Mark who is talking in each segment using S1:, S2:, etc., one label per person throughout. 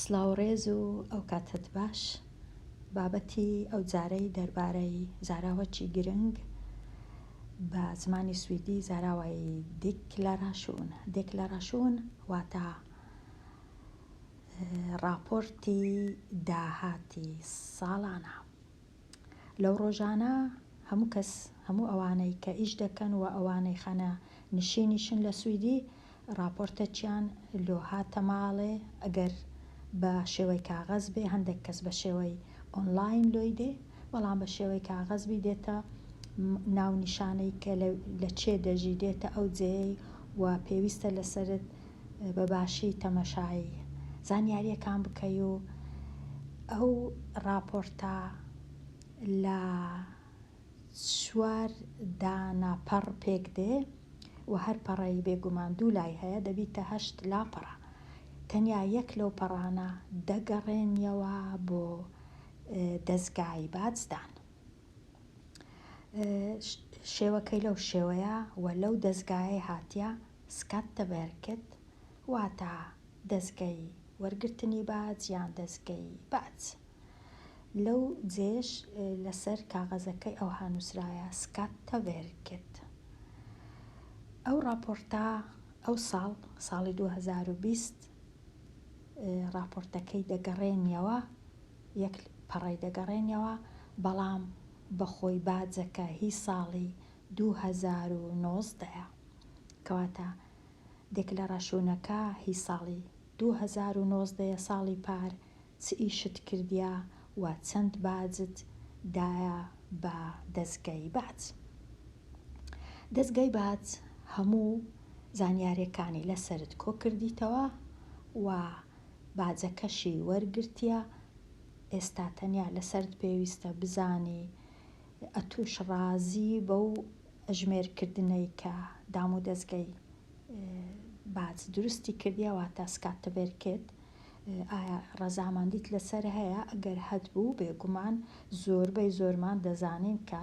S1: سڵاو و ڕێز و ئەو کاتەت باش. بابەتی ئەو جارەی دەربارەی زاراوەکی گرنگ بە زمانی سویدی زاراوەی deklaration deklaration واتە ڕاپۆرتی داهاتی ساڵانە. لەو ڕۆژانە هەموو کەس، هەموو ئەوانەی کە ئیش دەکەن و ئەوانەی خانە نشینیشن لە سویدی ڕاپۆرتەکیان لۆ هاتە ماڵێ ئەگەر بە شێوەی کاغەز بێ هەندێک کەس بە شێوەی ئۆنلاین لۆی دێ بەڵام بە شێوەی کاغەز بی دێتە ناونیشانەی کە لە چێ دەژی دێتە ئەو جێیەی و پێویستە لەسەرت بە باشی تەمەشای زانیاریەکان بکەی و ئەو ڕاپۆرتە لە چوار دانە پەڕ پێک دێ و هەر پەڕەی بێگومان دوو لای هەیە دەبیتە هەشت لاپەڕە تەنیا یەک لەو پەڕانە دەگەڕێنیەوە بۆ دەزگای باجدان. شێوەکەی لەو شێوەیە و لەو دەزگایەی هاتیە Skatteverket واتە دەزگەی وەرگرتنی باج یان دەزگەی باج. لەو جێش لەسەر کاغەزەکەی ئەوها نووسرایە Skatteverket. ئەو ڕاپۆرتە ئەو ساڵ، ساڵی 2020، ڕاپۆرتەکەی دەگەڕێنیەوە، یەک پەڕەی دەگەڕێنیەوە، بەڵام بەخۆی باجەکە هی ساڵی 2019 ە. کەواتە deklaration ەکە هی ساڵی 2019 یە، ساڵی پار چ ئیشت کردیە و چەند باجت دایە بە دەزگەی باج. دەزگەی باج هەموو زانیاریەکانی لەسەرت کۆکردیتەوە و باجەکەشی وەرگرتیە، ئێستا تەنیا لەسەرت پێویستە بزانی ئەتوش ڕازی بەو ئەژمێرکردنەی کە دامودەزگەی باج دروستی کردیە واتە Skatteverket ئایا ڕەزامەندیت لەسەر هەیە؟ ئەگەر هەتبوو بێگومان زۆربەی زۆرمان دەزانین کە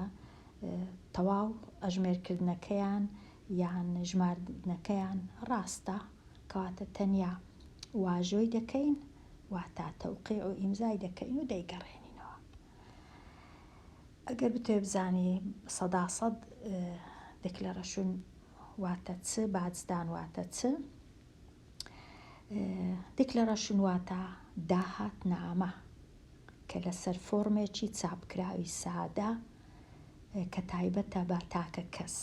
S1: تەواو ئەژمێرکردنەکەیان یان ژماردنەکەیان ڕاستە کەواتە تەنیا واژۆی دەکەین واتە تەوقیع و ئیمزای دەکەین و دەیگەڕێنینەوە. ئەگەر بتەوێ بزانی سەدا سەد deklaration واتە چ، باجدان واتە چ، deklaration واتە داهاتنامە کە لەسەر فۆرمێکی چاپکراوی سادە کە تایبەتە بە تاکە کەس،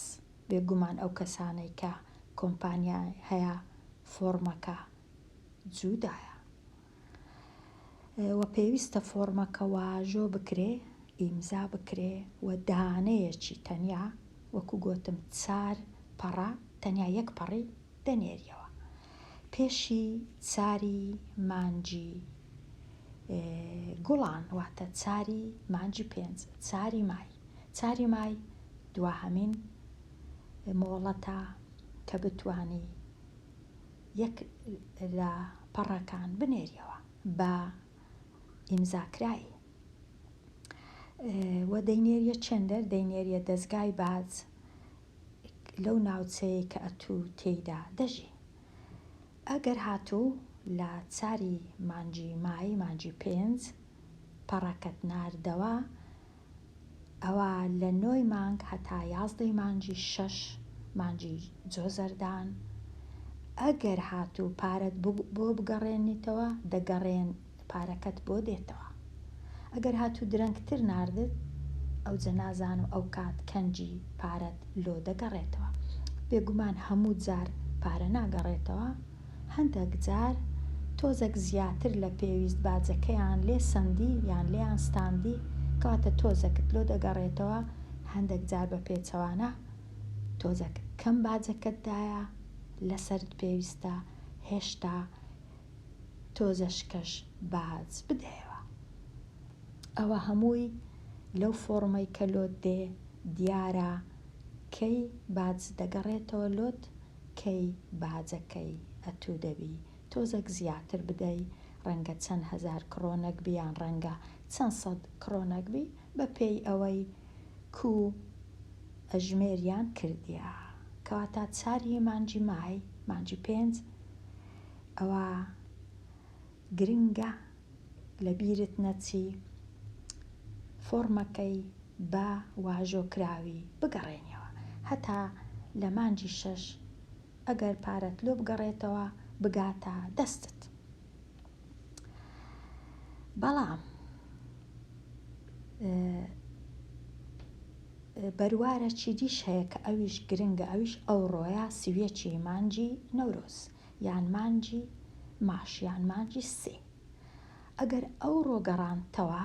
S1: بێگومان ئەو کەسانەی کە کۆمپانیای هەیە فۆرمەکە جودایە و پێویستە فۆرمەکە واژۆ بکرێ، ئیمزا بکرێ و دانەیەکی تەنیا وەکو گۆتم چار پەڕە تەنیا یەک پەڕی دەنێریەوە پێشی چاری مانگی گوڵان واتە چاری مانگی پێنج چاری مای چاری مای دواهەمین مۆڵەتە کە بتوانی یەک لە پەڕەکان بنێریەوە بە ئیمزاکرای و دەینێریە چێندەر دەینێریە دەزگای باج لەو ناوچەیەی کە ئەتوو تێیدا دەژی. ئەگەر هاتوو لە چاری مانگی مای، مانگی پێنج، پەڕەکەت ناردەوە، ئەوا لە نۆی مانگ هەتا یازدەی مانگی شەش، مانگی جۆزەردان، ئەگەر هاتوو پارەت بۆ بگەڕێنیتەوە، دەگەڕێن پارەکەت بۆ دێتەوە. ئەگەر هاتوو درەنگتر ناردت ئەوجە نازانم ئەوکات کەنجی پارەت لۆ دەگەڕێتەوە. بێگومان هەموو جار پارە ناگەڕێتەوە، هەندەک جار تۆزەک زیاتر لە پێویست باجەکەیان لێ سەندی یان لێیان ستاندی کەواتە تۆزەکت لۆ دەگەڕێتەوە، هەندەک جار بە پێچەوانە تۆزەک کەم باجەکەت دایە لەسەرت پێویستە هێشتا تۆزەشکەش باج بدەیەوە. ئەوە هەمووی لەو فۆڕمەی کە لۆت دێ دیارە کەی باج دەگەڕێتەوە لۆت کەی باجەکەی ئەتوو دەبی تۆزەک زیاتر بدەی ڕەنگە چەند هەزار کڕۆنەک بی یان ڕەنگە چەند سەد کڕۆنەک بی بە پێی ئەوەی کوو ئەژمێریان کردیە کەواتە چاری مانگی مای مانگی پێنج ئەوە. گرنگە لە بیرت نەچی فۆڕمەکەی بە واژۆ کراوی بگەڕێنیەوە هەتا لە مانگی شەش ئەگەر پارەت لۆ بگەڕێتەوە بگاتە دەستت. بەڵام بەروارەکی دیش هەیە کە ئەویش گرنگە ئەویش ئەوڕۆیە سیویەکی مانگی نەورۆز یان مانگی ماش یان مانگی سێ ئەگەر ئەوڕۆ گەڕانتەوە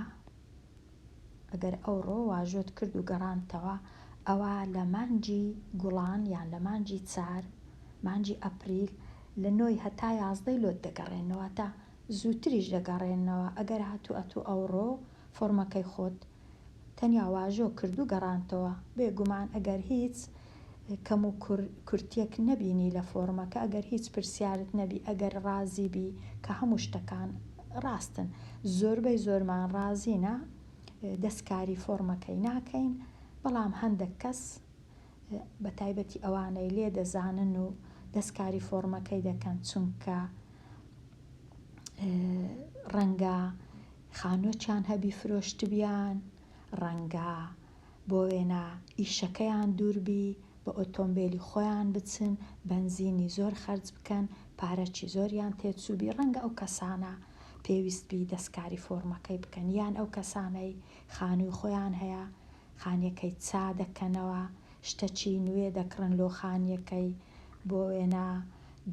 S1: ئەگەر ئەوڕۆ واژۆت کرد و گەڕانتەوە ئەوا لە مانگی گوڵان یان لە مانگی چار مانگی ئەپریل لە نۆی هەتا یازدەی لۆت دەگەڕێنەوە تا زووتریش دەگەڕێنەوە ئەگەر هاتوو ئەتوو ئەوڕۆ فۆرمەکەی خۆت تەنیا واژۆ کرد و گەڕانتەوە. بێ گومان ئەگەر هیچ کەم و کورتیەک نەبینی لە فۆرمەکە، ئەگەر هیچ پرسیارت نەبی، ئەگەر ڕازی بی کە هەموو شتەکان ڕاستن. زۆربەی زۆرمان ڕازینە دەستکاری فۆرمەکەی ناکەین، بەڵام هەندەک کەس بە تایبەتی ئەوانەی لێ دەزانن و دەستکاری فۆرمەکەی دەکەن چونکە ڕەنگە خانووەکیان هەبی فرۆشتبیان، ڕەنگە بۆ وێنە ئیشەکەیان دوور بی، بە ئۆتۆمبێلی خۆیان بچن، بەنزینی زۆر خەرج بکەن، پارەکی زۆریان تێچووبی، ڕەنگە ئەو کەسانە پێویست بی دەستکاری فۆرمەکەی بکەن، یان ئەو کەسانەی خانووی خۆیان هەیە خانیەکەی چا دەکەنەوە، شتەکی نوێ دەکڕن لۆ خانیەکەی، بۆ وێنە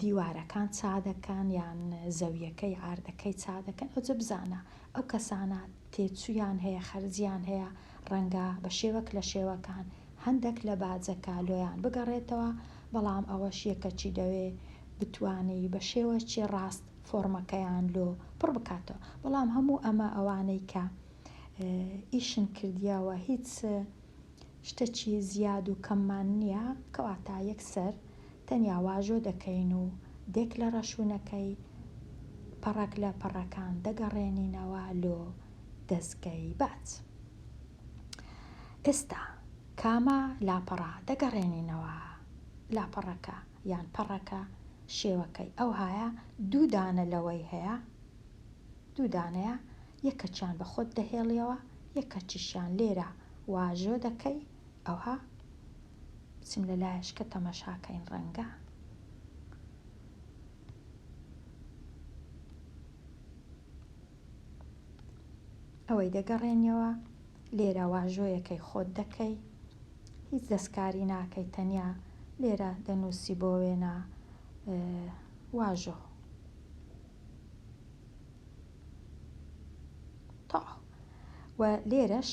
S1: دیوارەکان چا دەکەن یان زەویەکەی عاردەکەی چا دەکەن، ئەوجە بزانە ئەو کەسانە تێچوویان هەیە خەرجیان هەیە ڕەنگە بە شێوەک لە شێوەکان هەندەک لە باجەکە لۆیان بگەڕێتەوە، بەڵام ئەوەش یەکەکی دەوێ بتوانی بە شێوەکی ڕاست فۆڕمەکەیان لۆ پڕ بکاتەوە، بەڵام هەموو ئەمە ئەوانەی کە ئیشن کردیە و هیچ شتەکی زیاد و کەممان نیە کەواتە یەکسەر تەنیا واژۆ دەکەین و دێک لە ڕەشونەکەی پەڕەک لە پەڕەکان دەگەڕێنینەوە لۆ دەزگەی باج. ئێستا کامە لاپەڕە دەگەڕێنینەوە لاپەڕەکە یان پەڕەکە شێوەکەی ئەوهایە دوو دانە لەوەی هەیە دوو دانەیە یەکەکیان بە خۆت دەهێڵیەوە یەکەکیشیان لێرە واژۆ دەکەی ئەوها بچم لە لایەش کە تەمەشاکەین ڕەنگە ئەوەی دەگەڕێنیەوە لێرە واژۆیەکەی خۆت دەکەی هیچ دەستکاری ناکەی تەنیا لێرە دەنووسی بۆ وێنە واژۆ تەواو و لێرەش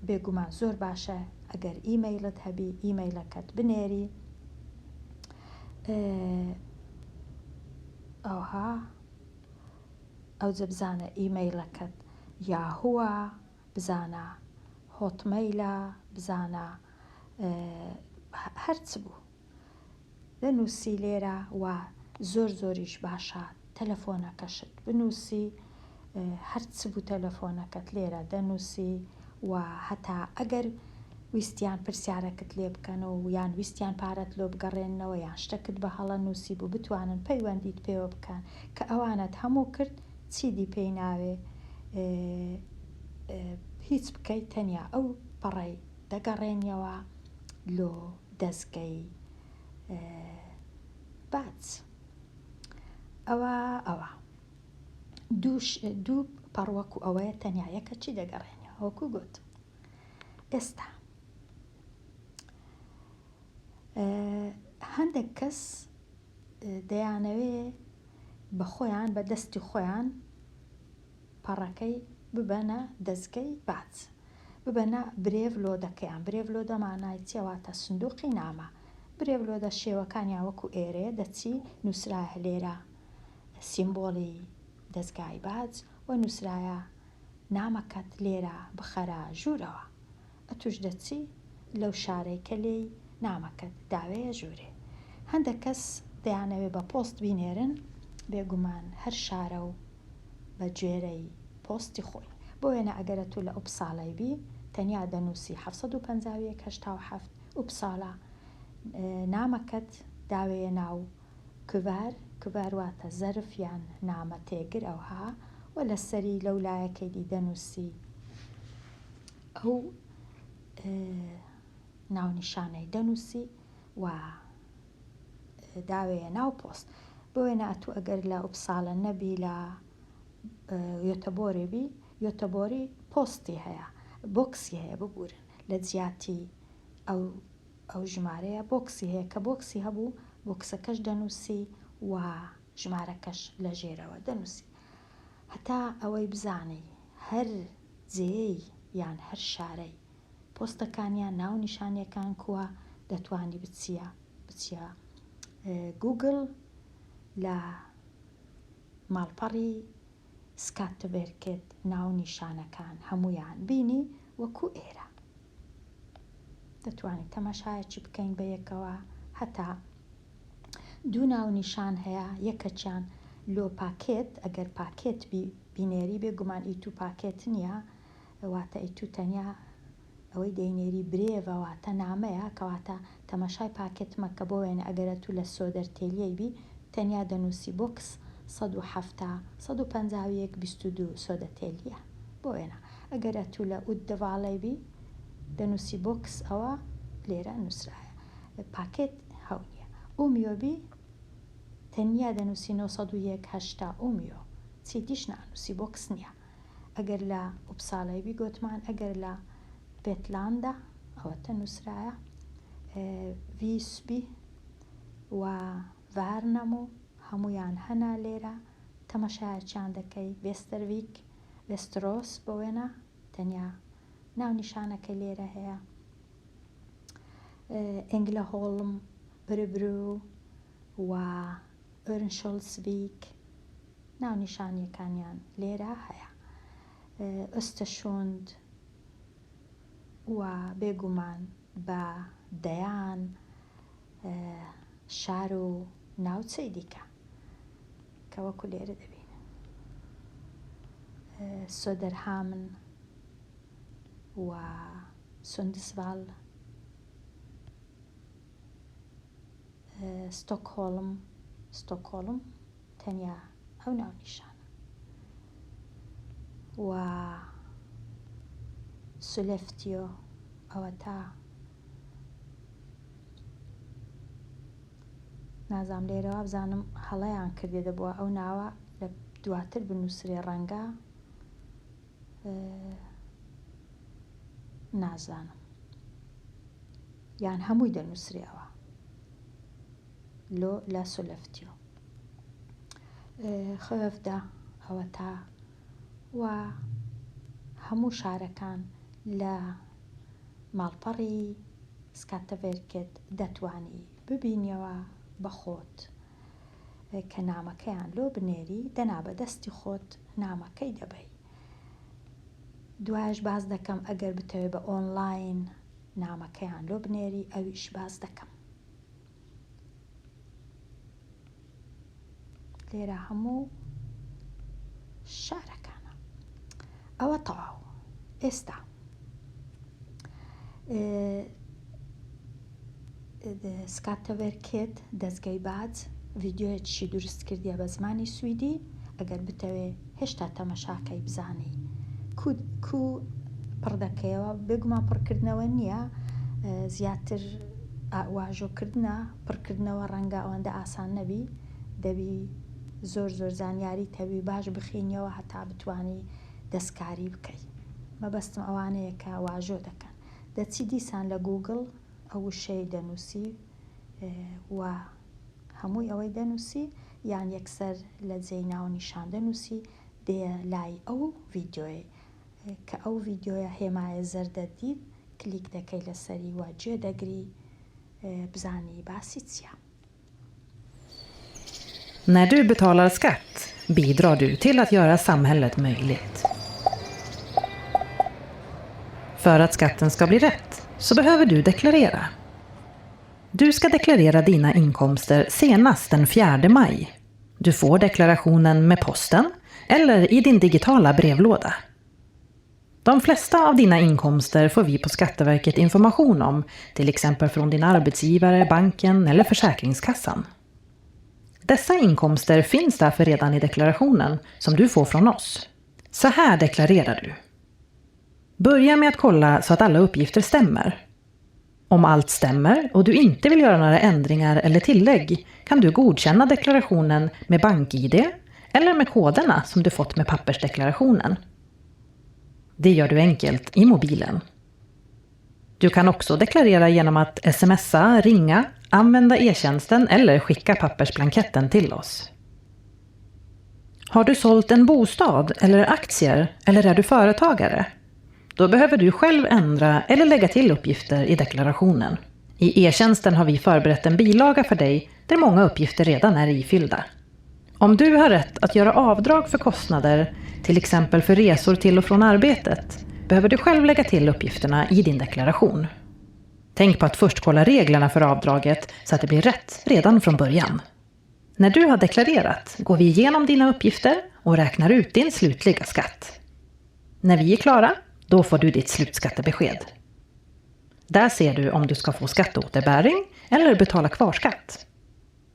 S1: بێگومان زۆر باشە ئەگەر ئیمەیڵت هەبی ئیمەیڵەکەت بنێری ئەوها ئەوجە بزانە ئیمەیڵەکەت یاهووە بزانە هۆتمەیلە بزانە هەرچ بوو دەنووسی لێرە و زۆر زۆریش باشە تەلەفۆنەکەشت بنووسی هەر چ بوو تەلەفۆنەکەت لێرە دەنووسی و هەتا ئەگەر ویستیان پرسیارەکت لێ بکەن و یان ویستیان پارەت لۆ بگەڕێننەوە یان شتەکت بە هەڵە نووسیبوو بتوانن پەیوەندیت پێوە بکەن کە ئەوانەت هەموو کرد چیدی پێی ناوێ هیچ بکەیت تەنیا ئەو پەڕەی دەگەڕێنیەوە لۆ دەزگەی باج ئەوە ئەوە دوو پەڕ وەکو ئەوەیە تەنیا یەکە چی دەگەڕێنەوە وەکو گوت ئێستا هەندێک کەس دەیانەوێ بە خۆیان بە دەستی خۆیان پەڕەکەی ببەنە دەزگەی باج ببەنە brevlådەکەیان brevlåda مانای چیە واتە سندوقی نامە brevlåda شێوەکانیان وەکو ئێرەیە دەچی نوسرایە لێرە سیمبۆڵی دەزگای باج و نوسرایە نامەکەت لێرە بخەرە ژوورەوە ئەتوش دەچی لەو شارەی کە لێی نامەکەت داوێیە ژوورێ هەندەک کەس دەیانەوێ بە پۆست بینێرن بێگومان هەر شارە و بە گوێرەی پۆستی خۆی بۆ وێنە ئەگەر ئەتوو لە ئوپسالای بی تەنیا دەنووسی 751 87 ئوپسالا نامەکەت داوێیە ناو kuvert. Kuvert واتە زەرف یان نامە تێگر ئەوها و لەسەری لەو لایەکەی دی دەنووسی ئەو ناونیشانەی دەنووسی و داوێیە ناو پۆست. بۆ وێنە ئەتوو ئەگەر لە ئوپسالە نەبی لە یۆتەبۆری بی، یۆتەبۆری پۆستی هەیە، بۆکسی هەیە ببورن لە جیاتی ئەو ئەو ژمارەیە بۆکسی هەیە کە بۆکسی هەبوو بۆکسەکەش دەنووسی و ژمارەکەش لە ژێرەوە دەنووسی. هەتا ئەوەی بزانی هەر جێیەی یان هەر شارەی پۆستەکانیان ناو نیشانیەکان کوە دەتوانی بچیە بچیە گوگل لە ماڵپەڕی Skatteverket ناو نیشانەکان هەموویان بینی وەکو ئێرە دەتوانی تەماشایەکی بکەین بە یەکەوە هەتا دوو ناونیشان هەیە یەکەکیان لۆ paket ئەگەر paket بی بینێری بێ گومان ئی تو paket نییە واتە ئی تو تەنیا ئەوەی دەینێری brev ە واتە نامەیە کەواتە تەماشای paket مەکە بۆ وێنە ئەگەر ئەتوو لە سۆدەرتێلیەی بی تەنیا دەنووسی box 170 151 22 سۆدەتێلیە بۆ وێنە ئەگەر ئەتوو لە ئوددەڤاڵەی بی دەنووسی box ئەوە لێرە نووسرایە paket هەو نیە ئومیۆ بی تەنیا دەنووسی 901 80 ئومیۆ چی دیش نانووسی box نیە ئەگەر لە ئوپسالای بی گۆتمان ئەگەر لە ڤێتلاندا ئەوەتە نووسرایە ڤیسبی و ڤارنەمو هەموویان هەنە لێرە تەمەشایەکیان دەکەی ڤێستەرڤیک ڤێسترۆس بۆ وێنە تەنیا ناونیشانەکە لێرە هەیە ئێنگلەهۆڵم ئۆربرو و ئۆرنشۆلسڤیک ناونیشانیەکانیان لێرە هەیە ئۆستەشوند و بێگومان بە دەیان شار و ناوچەی دیکە کە وەکو لێرە دەبینن سۆدەرهامن و سوندسڤال ستۆکهۆڵم ستۆکهۆڵم تەنیا ئەو ناونیشانە و سولێفتیۆ ئەوەتا نازام لێرە وابزانم هەڵەیان کردێ دەبووە ئەو ناوە لە دواتر بنووسرێ ڕەنگە نازانم یان هەمووی دەنووسرێەوە لۆ لە سولەفتیۆ خەفدا ئەوەتا و هەموو شارەکان لە ماڵپەڕی Skatteverket دەتوانی ببینیەوە بە خۆت کە نامەکەیان لۆ بنێری دەنا بە دەستی خۆت نامەکەی دەبەی دوایش باس دەکەم ئەگەر بتەوێ بە ئۆنلاین نامەکەیان لۆ بنێری ئەویش باس دەکەم. لێرە هەموو شارەکانە ئەوە تەواو ئێستا Skatteverket دەستگەی باج ڤیددیوەکی دروست کردیە بە زمانی سویدی ئەگەر بتەوێ هێشتا تەمەشاکەی بزانی کو کو پڕ دەکەیەوە بێگومان پڕکردنەوە نییە زیاتر واژۆکردنە پڕکردنەوە ڕەنگە ئەوەندە ئاسان نەبی دەبی زۆر زۆر زانیاری تەوی باش بخینیەوە هەتا بتانی دەستکاری بکەی مەبەستم ئەوانەیە کە واژۆ دەکەن دەچی دیسان لە گوگڵ ئەو وشەی دەنووسی و هەمووی ئەوەی دەنووسی یان یەکسەر لە جێی ناونیشان دەنووسی دێیە لای ئەو ڤیدیۆیەی کە ئەو ڤیدیۆیە هێمایە زەردەت دیت کلیک دەکەی لەسەری و گوێ دەگری بزانی باسی چیە.
S2: När du betalar skatt bidrar du till att göra samhället möjligt. För att skatten ska bli rätt så behöver du deklarera. Du ska deklarera dina inkomster senast den 4 maj. Du får deklarationen med posten eller i din digitala brevlåda. De flesta av dina inkomster får vi på Skatteverket information om, till exempel från din arbetsgivare, banken eller Försäkringskassan. Dessa inkomster finns därför redan i deklarationen som du får från oss. Så här deklarerar du. Börja med att kolla så att alla uppgifter stämmer. Om allt stämmer och du inte vill göra några ändringar eller tillägg kan du godkänna deklarationen med BankID eller med koderna som du fått med pappersdeklarationen. Det gör du enkelt i mobilen. Du kan också deklarera genom att smsa, ringa, använda e-tjänsten eller skicka pappersblanketten till oss. Har du sålt en bostad eller aktier eller är du företagare? Då behöver du själv ändra eller lägga till uppgifter i deklarationen. I e-tjänsten har vi förberett en bilaga för dig där många uppgifter redan är ifyllda. Om du har rätt att göra avdrag för kostnader, till exempel för resor till och från arbetet, behöver du själv lägga till uppgifterna i din deklaration. Tänk på att först kolla reglerna för avdraget så att det blir rätt redan från början. När du har deklarerat går vi igenom dina uppgifter och räknar ut din slutliga skatt. När vi är klara, då får du ditt slutskattebesked. Där ser du om du ska få skatteåterbäring eller betala kvarskatt.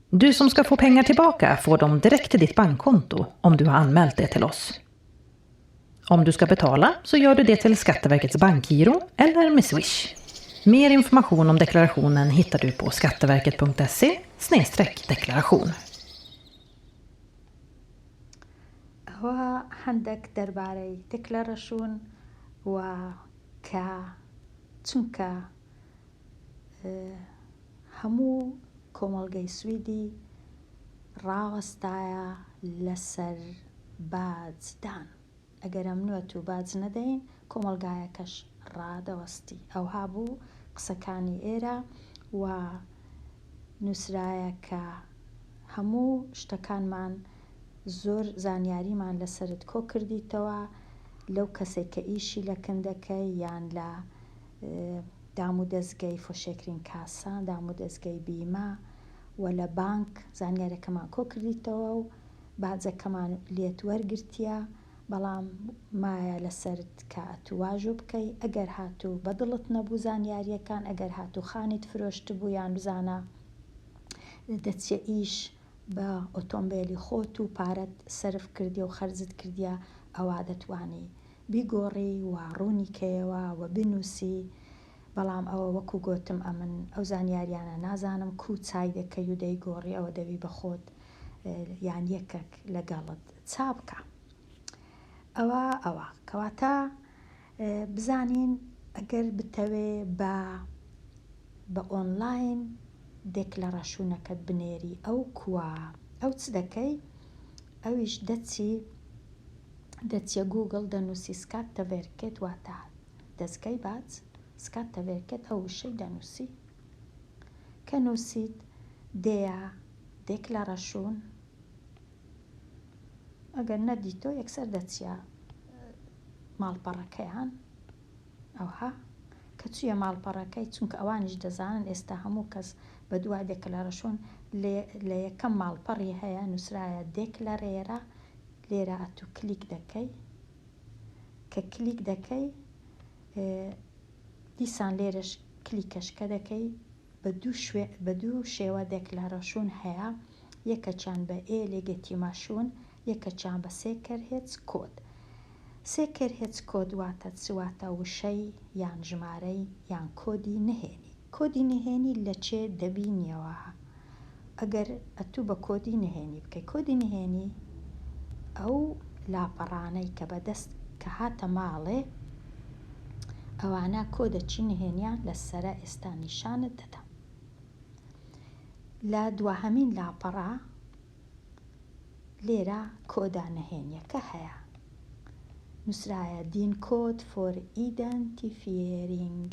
S2: Du som ska få pengar tillbaka får dem direkt till ditt bankkonto om du har anmält det till oss. Om du ska betala så gör du det till Skatteverkets bankgiro eller med Swish. Mer information om deklarationen hittar du på skatteverket.se deklaration.
S1: ئەوە هەندەک دەربارەی دکلەرەشون و کە چونکە هەموو کۆمەڵگەی سویدی ڕاوەستایە لەسەر باجدان. ئەگەر ئەمنوەت و باج نەدەین کۆمەڵگایەکەش ڕادەوەستی. ئەوها بوو قسەکانی ئێرە و نووسرایە کە هەموو شتەکانمان زۆر زانیاریمان لەسەرت کۆ کردیتەوە لەو کەسێک کە ئیشی لە کندەکەی یان لە دامودەزگەی Försäkringskassan، دامودەزگەی بیمە و لە بانک زانیاریەکەمان کۆ کردیتەوە و باجەکەمان لێت وەرگرتیە، بەڵام مایە لەسەرت کە ئەتوو واژۆ بکەی ئەگەر هاتوو بەدڵت نەبوو زانیاریەکان، ئەگەر هاتوو خانیت فرۆشتبوو یان بزانە دەچیە ئیش بە ئۆتۆمبێلی خۆت و پارەت سەرف کردیە و خەرجت کردیە ئەوا دەتوانی بیگۆڕی و ڕوونی کەیەوە و بنووسی، بەڵام ئەوە وەکو گۆتم ئەمن ئەو زانیاریانە نازانم کوو چای دەکەی و دەیگۆڕی ئەوە دەبی بە خۆت یان یەکەک لەگەڵت چا بکا. ئەوە ئەوە کەواتە بزانین ئەگەر بتەوێ بە بە ئۆنلاین deklaration ەکەت بنێری ئەو کوا ئەو چ دەکەی ئەویش دەچی دەچیە گوگڵ دەنووسی Skatteverket واتە دەزگای باج Skatteverket ئەو وشەی دەنووسی کە نووسیت دێیە deklaration ئەگەر نەدیتۆ یەکسەر دەچیە ماڵپەڕەکەیان ئەوها کە چوویە ماڵپەڕەکەی چونکە ئەوانیش دەزانن ئێستا هەموو کەس بە دوای deklaration لە یەکەم ماڵپەڕی هەیە نووسرایە deklarera لێرە ئەتوو کلیک دەکەی کە کلیک دەکەی دیسان لێرەش کلیکەش کە دەکەی بە دوو شێوە deklaration هەیە یەکەچیان بە e-legitimation یەکەچیان بە säkerhetskod. Säkerhetskod واتە چ؟ واتە وشەی یان ژمارەی یان کۆدی نهێنی. کۆدی نهێنی لە چێ دەبینیەوە؟ ئەگەر ئەتوو بە کۆدی نهێنی بکەی کۆدی نهێنی ئەو لاپەڕانەی کە بەدەست کە هاتە ماڵێ ئەوانە کۆدەچی نهێنیان لەسەرە ئێستا نیشانت دەدەم. لە دواهەمین لاپەڕە لێرە کۆدا نهێنیەکە هەیە نووسرایە din kod för identifiering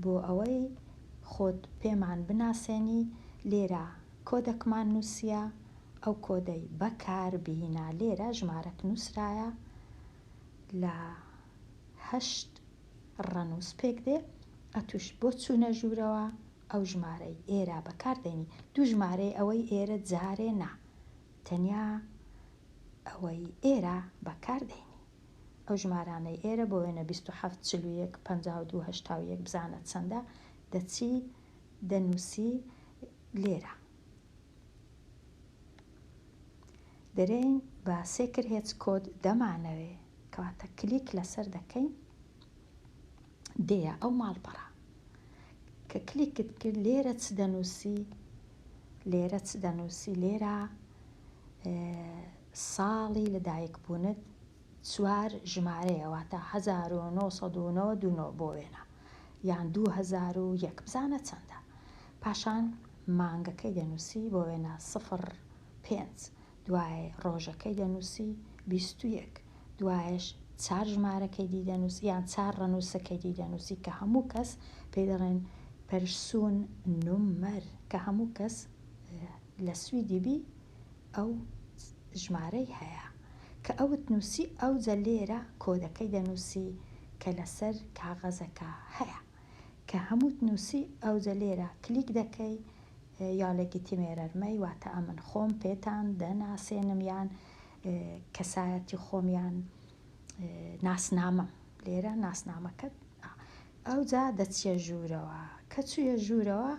S1: بۆ ئەوەی خۆت پێمان بناسێنی لێرە کۆدەکمان نووسیە ئەو کۆدەی بەکار بینە لێرە ژمارەک نووسرایە لە هەشت ڕەنووس پێک دێ ئەتوش بۆ چوونە ژوورەوە ئەو ژمارەی ئێرە بەکار دێنی دوو ژمارەی ئەوەی ئێرە جارێ نا تەنیا ئەوەی ئێرە بەکار دێنی ئەو ژمارانەی ئێرە بۆ وێنە 27 41 52 81 بزانە چەندە دەچی دەنووسی لێرە. دەرێین بە säkerhetskod دەمانەوێ کەواتە کلیک لەسەر دەکەین دێیە ئەو ماڵپەڕە کە کلیکت کرد لێرە چ دەنووسی لێرە چ دەنووسی لێرە ساڵی لەدایکبوونت چوار ژمارەیە واتە 1999 بۆ وێنە یان 2001 بزانە چەندە پاشان مانگەکەی دەنووسی بۆ وێنە سفر پێنج دوایێ ڕۆژەکەی دەنووسی 21 دوایەش چار ژمارەکەی دی دەنووسی یان چار ڕەنووسەکەی دی دەنووسی کە هەموو کەس پێی دەڵێن personnummer کە هەموو کەس لە سویدی بی ئەو ژمارەی هەیە کە ئەوت نووسی ئەوجە لێرە کۆدەکەی دەنووسی کە لەسەر کاغەزەکە هەیە کە هەمووت نووسی ئەوجە لێرە کلیک دەکەی jag legitimerar mig واتە ئەمن خۆم پێتان دەناسێنم یان کەسایەتی خۆم یان ناسنامەم لێرە ناسنامەکەت ئەوجا دەچیە ژوورەوە کە چوویە ژوورەوە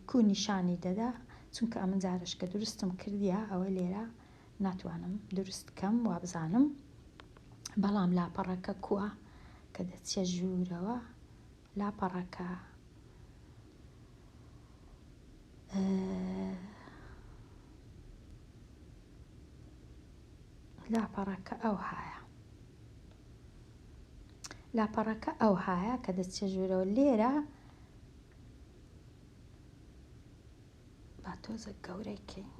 S1: کو نیشانی دەدا چونکە ئەمن جارش کە دروستم کردیا ئەوە لێرە ناتوانم دروست کەم وابزانم بەڵام لاپەڕەکە کووە کە دەچیە ژوورەوە لاپەڕەکە لاپەڕەکە ئەوهایە لاپەڕەکە ئەوهایە کە دەچێ ژوورەوە لێرە با تۆزە گەورەی کەین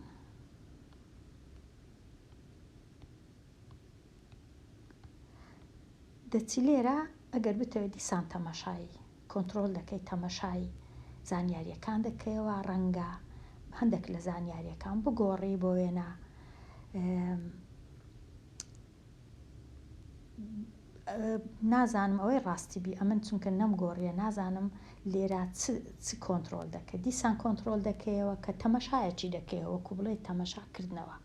S1: دەچی لێرە ئەگەر بتەوێت دیسان تەماشایی کۆنترۆل دەکەی تەماشای زانیاریەکان دەکەیەوە ڕەنگە هەندێک لە زانیاریەکان بگۆڕی بۆ وێنە نازانم ئەوەی ڕاستی بی ئەمن چونکە نەمگۆڕیە نازانم لێرە چ کۆنترۆل دەکەی دیسان کۆنترۆل دەکەیەوە کە تەمەشایەکی دەکەیەوە وەکو بڵێ تەمەشا کردنەوە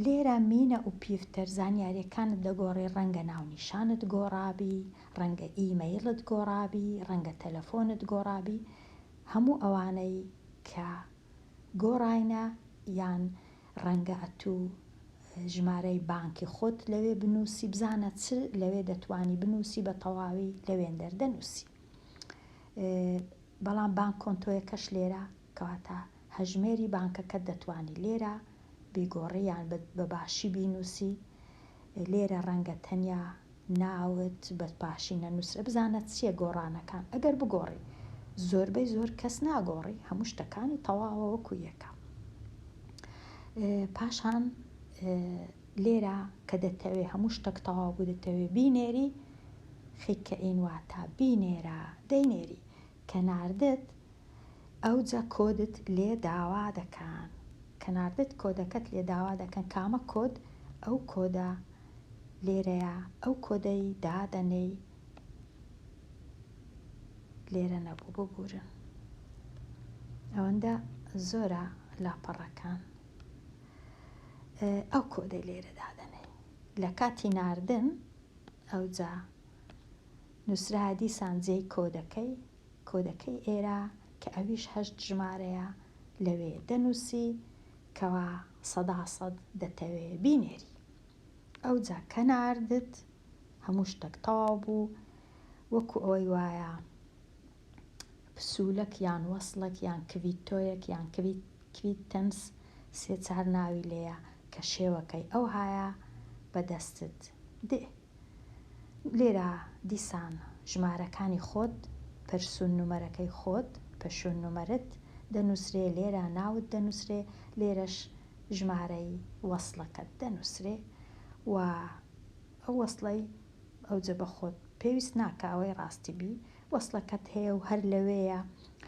S1: لێرە mina uppgifter زانیاریەکانت دەگۆڕی ڕەنگە ناونیشانت گۆڕابی ڕەنگە ئیمەیڵت گۆڕابی ڕەنگە تەلەفۆنت گۆڕابی هەموو ئەوانەی کە گۆڕاینە یان ڕەنگە ئەتوو ژمارەی بانکی خۆت لەوێ بنووسی بزانە چ لەوێ دەتوانی بنووسی بە تەواوی لەوێندەر دەنووسی بەڵام بانک کۆنتۆیەکەش لێرە کەواتە هەژمێری بانکەکەت دەتوانی لێرە بیگۆڕی یان بە باشی بینووسی لێرە ڕەنگە تەنیا ناوت بە باشی نەنووسرێ بزانە چییە گۆڕانەکان ئەگەر بگۆڕی زۆربەی زۆر کەس ناگۆڕی هەموو شتەکانی تەواوە وەکو یەکە پاشان لێرە کە دەتەوێ هەموو شتەک تەواو بوو دەتەوێ بینێری skicka in واتە بینێرە دەینێری کە ناردت ئەوجا کۆدت لێ داوا دەکەن کە ناردت کۆدەکەت لێ داوا دەکەن کامە کۆد ئەو کۆدە لێرەیە ئەو کۆدەی دادەنێی لێرە نەبوو ببورن ئەوەندە زۆرە لاپەڕەکان ئەو کۆدەی لێرە دادەنێی لە کاتی ناردن ئەوجا نووسرا دیسان جێی کۆدەکەی کۆدەکەی ئێرە کە ئەویش هەشت ژمارەیە لەوێ دەنووسی کەوا سەدا سەد دەتەوێ بینێری ئەوجا کە ناردت هەموو شتەک تەواو بوو وەکو ئەوەی وایە پسوولەک یان وەسڵەک یان kvitto یەک یان kvittens سێ چار ناوی لێیە کە شێوەکەی ئەوهایە بە دەستت دێ لێرە دیسان ژمارەکانی خۆت personnummer ەکەی خۆت personnummer ت دەنووسرێ لێرە ناوت دەنووسرێ لێرەش ژمارەی وەسڵەکەت دەنووسرێ و ئەو وەسڵەی ئەوجە بە خۆت پێویست ناکە ئەوەی ڕاستی بی وەسڵەکەت هەیە و هەر لەوێیە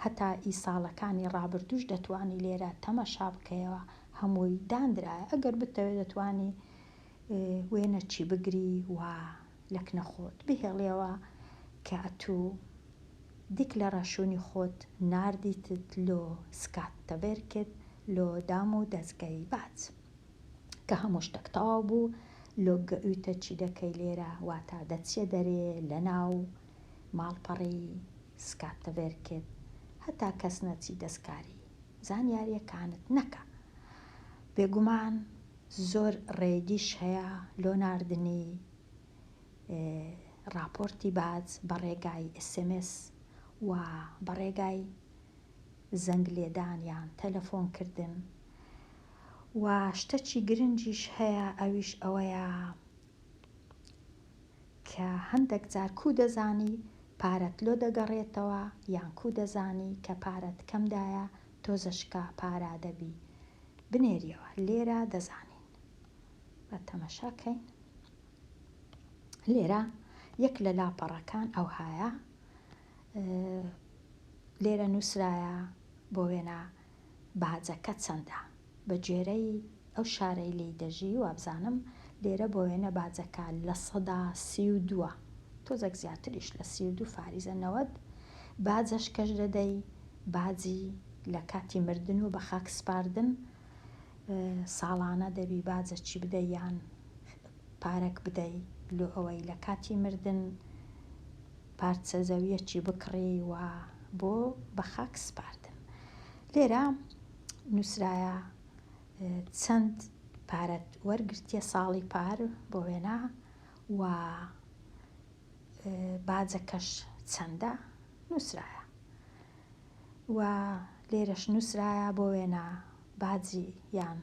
S1: هەتا ئی ساڵەکانی ڕابردووش دەتوانی لێرە تەمەشا بکەیەوە هەمووی دانرایە ئەگەر بتەوێت دەتوانی وێنەچی بگری و لەکنە خۆت بهێڵیەوە کە ئەتوو deklaration ی خۆت ناردیتت لۆ Skatteverket لۆ دام و دەزگەی باج کە هەموو شتەک تەواو بوو logga ut ە چی دەکەی لێرە واتە دەچیە دەرێ لەناو ماڵپەڕی Skatteverket هەتا کەس نەچی دەستکاری زانیاریەکانت نەکا. بێگومان زۆر ڕێی دیش هەیە لۆ ناردنی ڕاپۆرتی باج بە ڕێگای sms و بە ڕێگای زەنگ لێدان یان تەلەفۆن کردن و شتەکی گرنگیش هەیە ئەویش ئەوەیە کە هەندەک جار کوو دەزانی پارەت لۆ دەگەڕێتەوە یان کوو دەزانی کە پارەت کەم دایە تۆزەشکە پارە دەبی بنێریەوە لێرە دەزانین با تەمەشا کەین لێرە یەک لە لاپەڕەکان ئەوهایە لێرە نووسرایە بۆ وێنە باجەکە چەندە بە گوێرەی ئەو شارەی لێی دەژی وابزانم لێرە بۆ وێنە باجەکە 32% ە تۆزەک زیاتریش لە 32 فاریزە 90 باجەش کەش دەدەی باجی لە کاتی مردن و بە خاک سپاردن ساڵانە دەبی باجەکی بدەی یان پارەک بدەی لۆ ئەوەی لە کاتی مردن پارچە زەویەکی بکڕی و بۆ بە خاک سپاردن. لێرە نووسرایە چەند پارەت وەرگرتیە ساڵی پار بۆ وێنە و باجەکەش چەندە نووسرایە و لێرەش نووسرایە بۆ وێنە باجی یان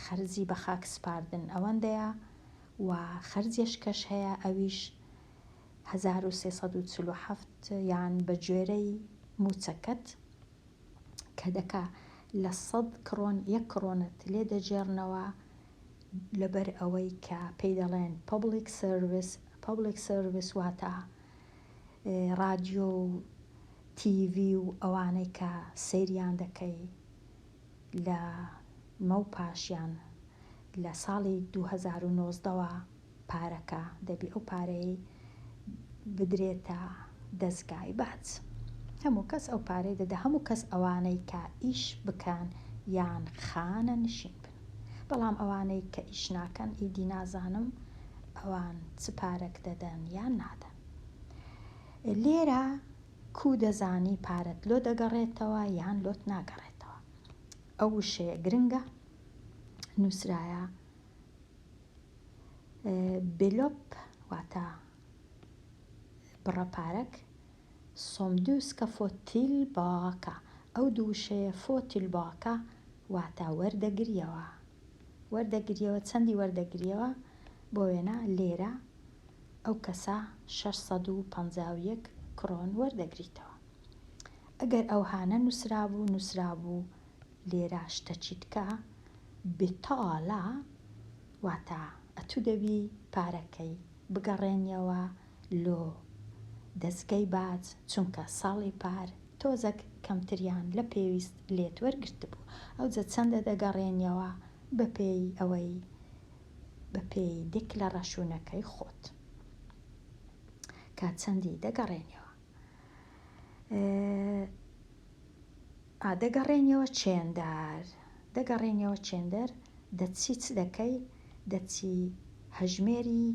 S1: خەرجی بە خاک سپاردن ئەوەندەیە و خەرجیش کەش هەیە ئەویش 1347 یان بە گوێرەی مووچەکەت کە دەکا لە 100 کرۆن یەک کرۆنت لێ دەگێڕنەوە لەبەر ئەوەی کە پێی دەڵێن public service public service واتە ڕادیۆ و تیڤی و ئەوانەی کە سەیریان دەکەی لە مەو پاشیان لە ساڵی 2019ەوە پارەکە دەبی ئەو پارەی بدرێتە دەزگای باج. هەموو کەس ئەو پارەی دەدا، هەموو کەس ئەوانەی کە ئیش بکەن یان خانە نشین بن. بەڵام ئەوانەی کە ئیش ناکەن ئیدی نازانم ئەوان چ پارەک دەدەن یان نادەن. لێرە کوو دەزانی پارەت لۆ دەگەڕێتەوە یان لۆت ناگەڕێتەوە؟ ئەو وشەیە گرنگە نووسرایە belopp واتە بڕە پارەک som du ska få tillbaka ئەو دوو وشەیە få tillbaka واتە وەردەگریەوە وەردەگریەوە چەندی وەردەگریەوە بۆ وێنە لێرە ئەو کەسە 651 کرۆن وەردەگریتەوە. ئەگەر ئەوها نەنووسرابوو نووسرابوو لێرە شتەچیتکە betala واتە ئەتوو دەبی پارەکەی بگەڕێنیەوە لۆ دەزگەی باج چونکە ساڵی پار تۆزەک کەمتریان لە پێویست لێت وەرگرتبوو ئەوجە چەندە دەگەڕێنیەوە بەپێی ئەوەی بەپێی deklaration ەکەی خۆت کە چەندی دەگەڕێنیەوە ئا دەگەڕێنیەوە چێندار دەگەڕێنیەوە چێندەر دەچی چ دەکەی دەچی هەژمێری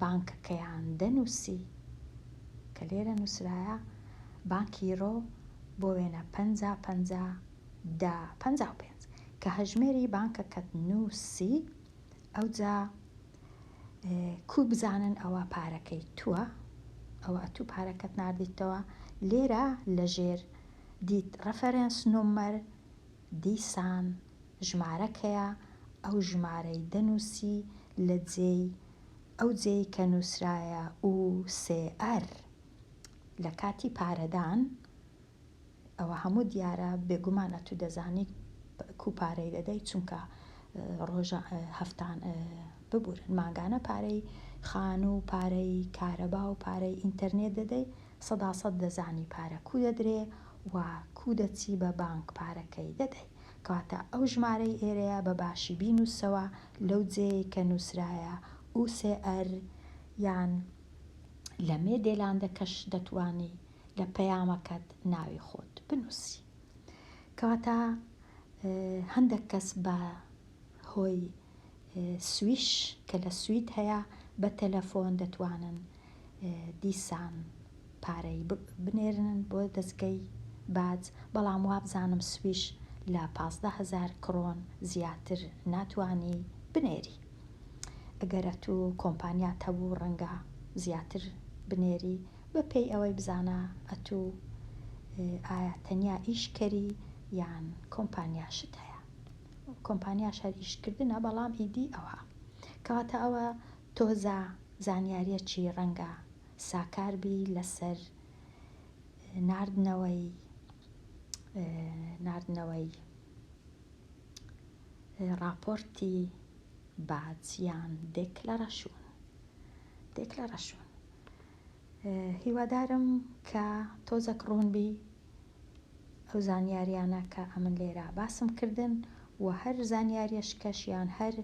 S1: بانکەکەیان دەنووسی کە لێرە نووسرایە Bankgiro بۆ وێنە 50 50 10 55 کە هەژمێری بانکەکەت نووسی ئەوجا کوو بزانن ئەوە پارەکەی تووە ئەوە ئەتوو پارەکەت ناردیتەوە لێرە لەژێر ditt referensnummer دیسان ژمارەکەیە ئەو ژمارەی دەنووسی لە جێی ئەو جێی کە نووسرایە OCR لە کاتی پارەدان ئەوە هەموو دیارە بێگومان ئەتوو دەزانی کو پارەی دەدەی چونکە ڕۆژە هەفتان ببورن مانگانە پارەی خانوو و پارەی کارەبا و پارەی ئینتەرنێت دەدەی سەدا سەد دەزانی پارە کو دەدرێ و کو دەچی بە بانک پارەکەی دەدەی کەواتە ئەو ژمارەی ئێرەیە بە باشی بینووسەوە لەو جێیەی کە نووسرایە OCR یان لە meddelande کەش دەتوانی لە پەیامەکەت ناوی خۆت بنووسی. کەواتە هەندێک کەس بە هۆی Swish کە لە سوید هەیە بە تەلەفۆن دەتوانن دیسان پارەی بنێرن بۆ دەزگەی باج، بەڵام وابزانم Swish لە 15 هەزار کرۆن زیاتر ناتوانی بنێری. ئەگەر ئەتوو کۆمپانیات هەبوو ڕەنگە زیاتر بنێری بە پێی ئەوەی بزانە ئەتوو ئایا تەنیا ئیش کەری یان کۆمپانیاشت هەیە. کۆمپانیاش هەر ئیش کردنە بەڵام ئیدی ئەوها. کەواتە ئەوە تۆزە زانیاریەکی ڕەنگە ساکار بی لەسەر ناردنەوەی ناردنەوەی ڕاپۆرتی باج یان دێکلەرەشوون دێکلەرەشوون. هیوادارم کە تۆزەک ڕوون بی ئەو زانیاریانە کە ئەمن لێرە باسم کردن و هەر زانیاریەش کەش یان هەر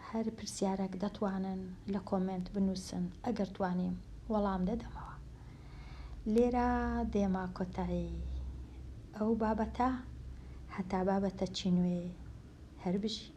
S1: هەر پرسیارەک دەتوانن لە کۆمێنت بنووسن ئەگەر توانیم وەڵام دەدەمەوە. لێرە دێمە کۆتایی ئەو بابەتە هەتا بابەتەکی نوێ هەر بژی.